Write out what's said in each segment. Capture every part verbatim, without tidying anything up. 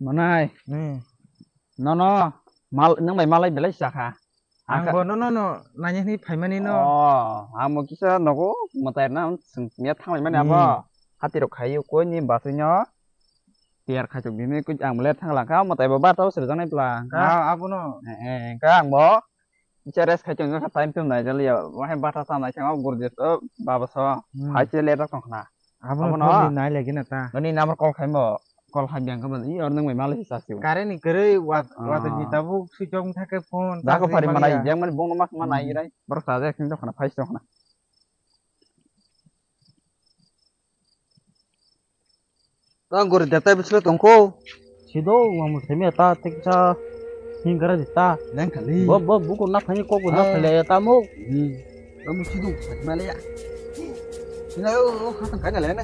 Manai. Hmm. Nono mal, nwng bai malai belai sakha. Ang bo nono no nanya ni phaimani no. Oh, ang bo kisa nogo mwtai na sing ya thanglai mani abo. Hmm. Hati rok khai koi ni basui no. Tiar khai chok dini koi ang le thang lang kha mwtai bo bar tau sir jang nai pla. Ah, abo no. Eh, eh, ka ang bo. Kisa rest khai chok jang time tum nai jali ya. Wahai bata ta nai chang gur jet baba so. Hmm. Hai che le rak tong khna. Abo no phone ni nai lagi na ta. Nini number call khai mo. Call khai biang kha mo. I or nwng bai malai sa si. Kare ni kwrwi wat, wat ni tabuk switch off thake phone. Da ko charge pari mani manai ya. Jeng mani bong no mak manai rai. Borok sa jek sing dokhna phai sing dokhna. Ta gori da tai bislo tongko. Sido, wa mo semi ta teksa hingara di ta. Leng kali. Bo, bo, buku na phani kok bo na phale ta mo. Hmm. Kamu sido, male ya. Sina o, o, khatang kanya lena.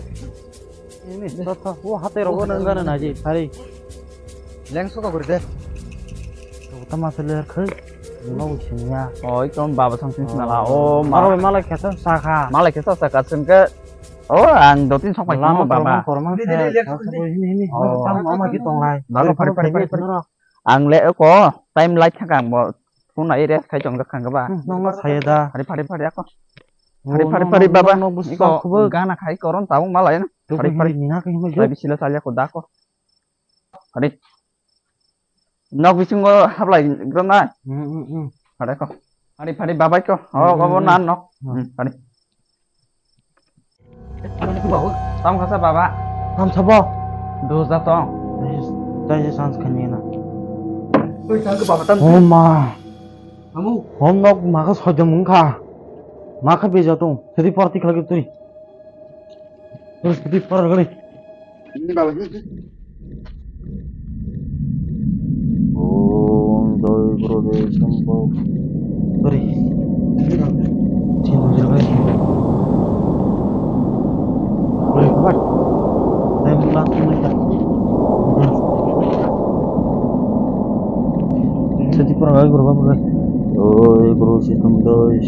Ini, ta, ta, o hate rogo na ngana na ji, sari. Leng so ka gori de. Ta ma se ler khai. Mo sini ya. Oi, tom baba sang sini la. O, ma. Maro mala kesa sakha. Mala kesa sakha sengke. O, ang dotin sok pai lama tongma baba. Korma, korma. Hini, hini, hini. O. Tam ama ki tonglai. Bago phari, phari, phari, phari. Ang le ko time light thaka ang bo. Phone ai rest khai chongjak thang ba. Hmm, nong ma saya da. Phari, phari, phari ako. O, phari, phari, nong, phari nong, baba. Nong, nong, iko gana khai koron tabung malai na. Phari, phari. Nina khai ma. Phari bisila salya ko da ko. Phari. Nok bisingo hablai grona. Hmm, hmm, hmm. Phari ko. Phari, phari, babai ko. Oh, hmm, hmm, hmm. Nan nok. Hmm. Hmm, phari. Tam khasa baba. Tam sabo. Doja tong. Tei je sans khani na. Oi, tang ke baba tam. Oh ma. Amu. Hom nok ma ka sojam wngkha. Ma kha beja tong. Sidi party khlai twi. Terus sidi par gani. Ini baba. Om Jai Gurudev Shambhu. Sorry. Chin jir bai. Sorry, kabar. Saya mula tu ni tak. Seti pura gai guru babu gai. Oi guru situm doi.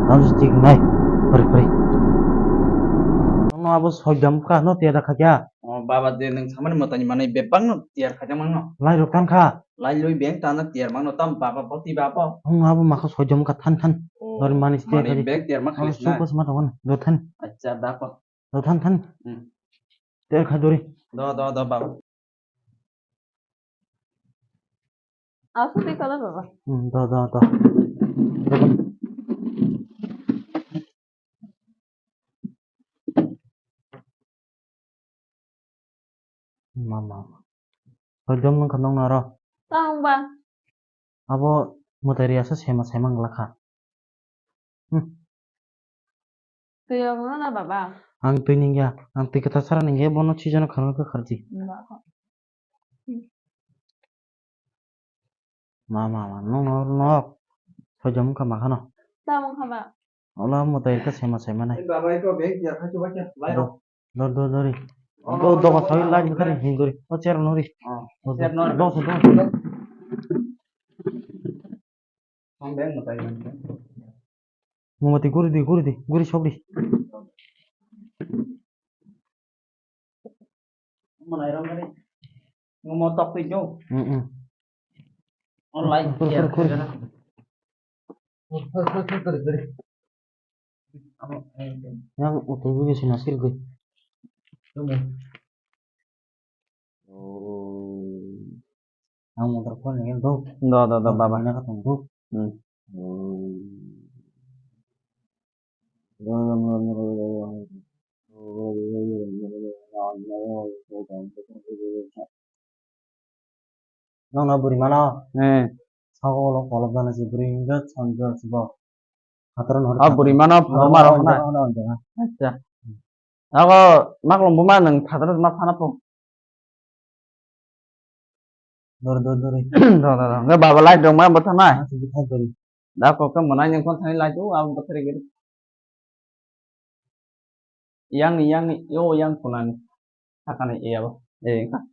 Nam stik nai. Sorry, sorry. Nono abo sojam ka no tiada khaja. O baba, je nwng samani mwtaini manwi bebak no tiyar khaijak mangno. Lai rok tan kha. Lai lui beng tana tiyar mangno tam baba boti baba. Ang abo makha sojom ka than than. O, dori mani ste mani khaji. Beng tiyar ma khalis na. Supas ma tongan do than. Acha da ko. Do than than. Hmm. Ter kha dori. Do, do, do baba. Aswk twi kwlai baba. Hmm, do, do, do. Mama. Sojom nung kha nung naro. Tang ba. Abo mwtai riyasa sema sema nglakha. Hmm. Twi rok no na baba. Ang twi ningya, ang twi kwthar sara ningya, bono sijono khana kha kharji. Ba. Ma, ma, ma, no, no, no. Sojom wngkha ma khano. Tamo wngkha ba? Ola mwtai khe sema sema nai. Baba, iko bag ya, khachu ba kya? Lai rok. Do, do, do, do, ri. Oh, do, do, oh, ba, oh, thoi, oh, lai, oh, mwtai, oh, hin, do, ri. O, chair no, ri. Oh, do, do, chair no, ri. Do, do, do. Ang bag mwtai. Mumati guri di, guri di, guri sok di. Manai ram gari. Ngomo tok twi jo. Mm, mm. Online. Kur, kur, kur, kur. Kur, kur, kur, kur, kur. Yang utai bini sina sir gui. Tumu. Oh. Ang motor phone ni do. Do, do, do, baba. Mana ka tong do. Hmm. Oh. Nokno bwrwi mano. Eh. Sabo ulo kolok jana si bwrwi hwnkhe sanjwk si bo. Phataro no. Ah, bwrwi mano phataro ma rok na. Acha. Ako maklong buma nwng phataro ma phana po. Dor, dor, dor. Dor, dor, dor. Nge baba light rok ma bwtha nai. Ah, sigi thang dori. Da kok ka mwnai nang kon thani light o, abo bwtha ri gari. Yang ni, yang ni, yo yang kunani. Sakani e abo. E ka.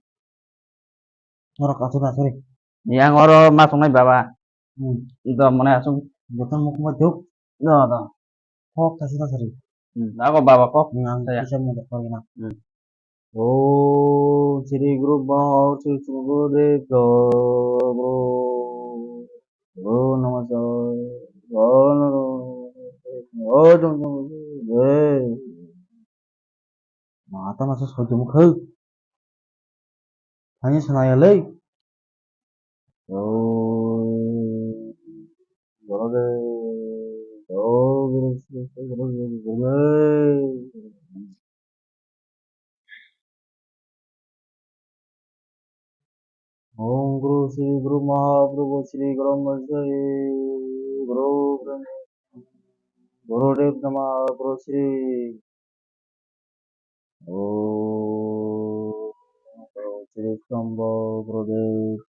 Norok athura athuri. Yang oro ma songnai baba. Hmm. Do mwnai asung. Bwtang mukma duk. Do, do. Kok thasi thasari. Hmm. Ako baba kok. Nang saya. Kisa mudok kori na. Hmm. Om Shri Guru Brahma, Shri Guru Dev, Guru, Guru Namaste, Guru, Guru, Guru, Mata masa sojom khe. Hani sanaya lei. Oh, Guru Dev, oh, Guru Dev, Guru Dev, Guru Dev. Om Guru Shri Guru Mahaprabhu Shri Guru Shri Guru Brahma Guru Dev Nama Guru Shri Om Guru Shri Shambhu Guru Dev.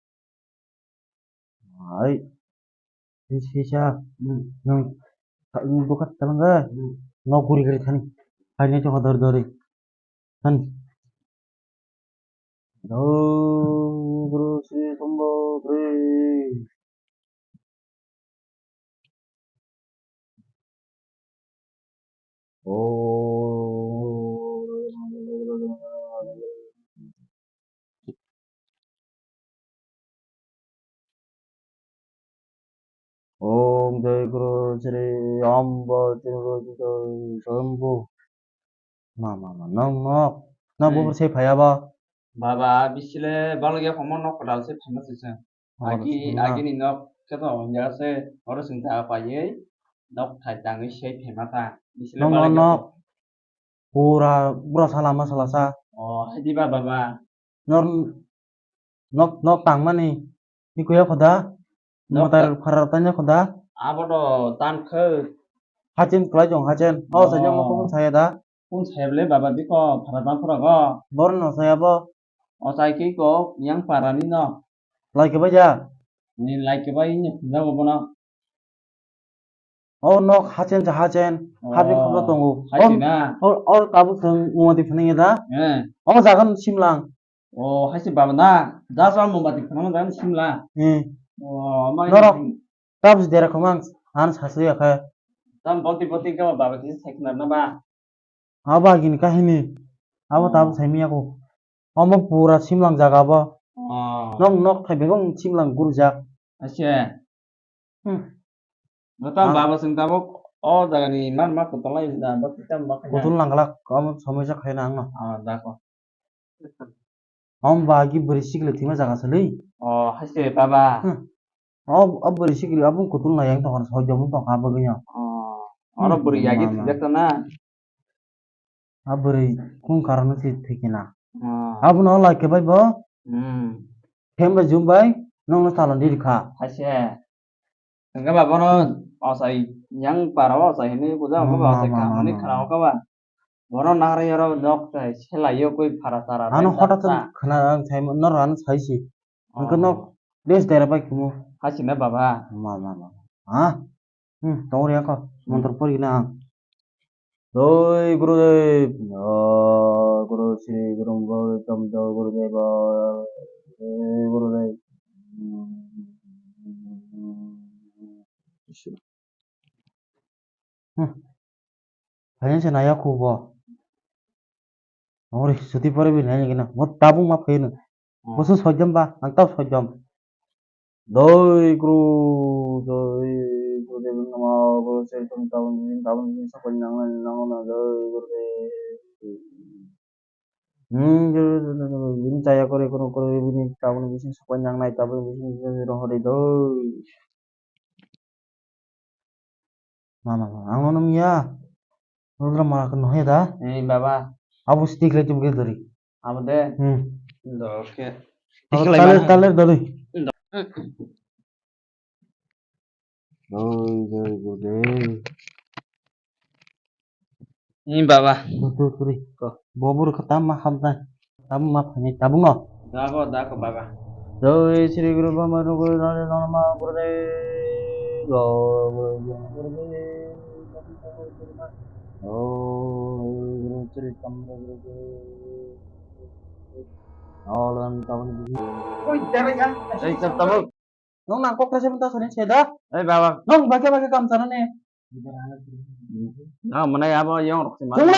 Hai. Sisa, nang, nang buka talangga. Nok guri guri thani. Hai ne to hodor dori. Thani. Om Guru Shri Shambhu Guru. Om. Om Jai Guru Shri Amba Tirupati Jai Shambhu. Ma, ma, ma, nok, nok. Nok. Hmm. Buphuru se phaiya bo. Baba, bisile balokya komo nok kwtal se phaima sisa. Oh, agi, sima. Agini nok khe to onja se, oro sing ta paiye, nok thai tangwi se phaima ta. Bisile nok, nok, balokya nok. Ko- Pura, pura sala ma sala sa. Oh, hai di ba, baba. Nor, nok, nok tangmani. Ni kuya khoda? Nok motor ta- phara tanya khoda? Abo do tan khe. Hachin kwlai jong hachin. Oh, oh, sa jong mo kung saya da. Kung saya bele baba biko phara tan phara go. Bor no saya bo. O sai ki ko yang para ni no. Lai ke baja. Ni lai ke bai ni khunda go bono. O nok hachen cha hachen, oh, habi khobla tongo. Hachi na? O, o, o tabuk thang mumati phunang ya da? Eh. O jagan simlang. O hachi baba na, da sa mumati phunang da simla. Eh. O mai. Norok tabuk dera khomang, han sasu ya kha. Tam boti boti ka baba kisi sekna na ba? Abo agini kahini. Abo tabuk saimanya ko. Omo pura simlang jaga bo. Oh. Nok, nok thai bebak simlang gurjak. Acha. Hmm. Bata ang baba sing tabuk o jaga ni man ma kutung lai da, bak kita ma kanya. Kutung lang galak, omo somoi jak khaina ang no. Ah, da ko. Om ba agi bwrwi sikle thwima jaga sili. Oh, haste baba. Hmm. O, o bwrwi sikle abung kutung lai yang tongkha, soi jomung tongkha bagwi no. Oh. Oro bwrwi agi thwijak ta na. A bwrwi kung karano se thwikhe na. Ah. Abono lai khe bai bo. Hmm. Hem bai jum bai nokno salon di rikha. Haise. Hwnkhe ba bono ochai yang para o ochai hinwi buja hwnkhe ba ochai kha hwnwi khna hwnkhe ba. Bono nangri oro nok chai selai yo koi phara chara. Ano hota to khna ang sai no rano sai si. Hwnkhe nok des dera bai kumo. Haisi na baba. Ma ma ma. Ha? Hmm, tongri ako. Mantra pori na ang. Jai Gurudev, jai Guru Shri Guru Baba Tam, jai Gurudev, jai Gurudev. Hmm. Khaina se naya khubo. Ori suti pore bi nai gina. Mo tabung ma phaino. Hmm. Bosu sojom ba, ang tau sojom. Doi kru, doi kru de bin nama, kru se tum tabung bin, tabung bin sakon yang nang nang na doi kru de. Hmm, bin chaya kore kono kore bin tabung bin sakon yang nai tabung bin rohori doi. Mama, mama, ang nono miya. Rudra mala khe nohya da? Eh, baba. Abo stick lai tubge dori. Abo de. Hmm. Do khe. Abo taler, taler dori. Doi, doi, doi. Ni baba. Betul, kuri. Ko. Bobur khe tam ma hamnai. Tam ma phainai, tabung no. Dago, dago, baba. Jai Shri Guru Brahma Guru Namo Guru Dev. Guru Guru Guru Dev. Guru Guru Guru Dev. Alam tabung. Oi, darah ya. Jai Sir Tabung. Nong nang kok rasa minta sering seda. Eh, baba. Nong bagi bagi kam sana nih. Ah, mana ya, apa yang rok sih, Mas? Tunggu.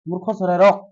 Murkho chwrairok.